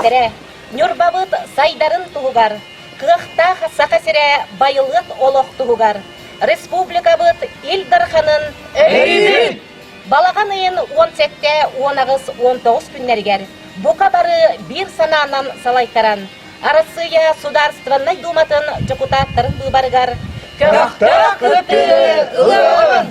нэһилиэктэрэ Ньурбабыт сайдарын туһугар, кыахтаах Саха сирэ байылыат олох туһугар республикабыт Ил Дарханын Өйүүбүт! Балаҕан ыйын 17, 18, 19 күннэригэр бука бары биир санаанан салайтаран Арассыыйа Судаарыстыбаннай Дууматын дьокутааттарын быыбарыгар көхтөөх кыттыыны ылыаҕын!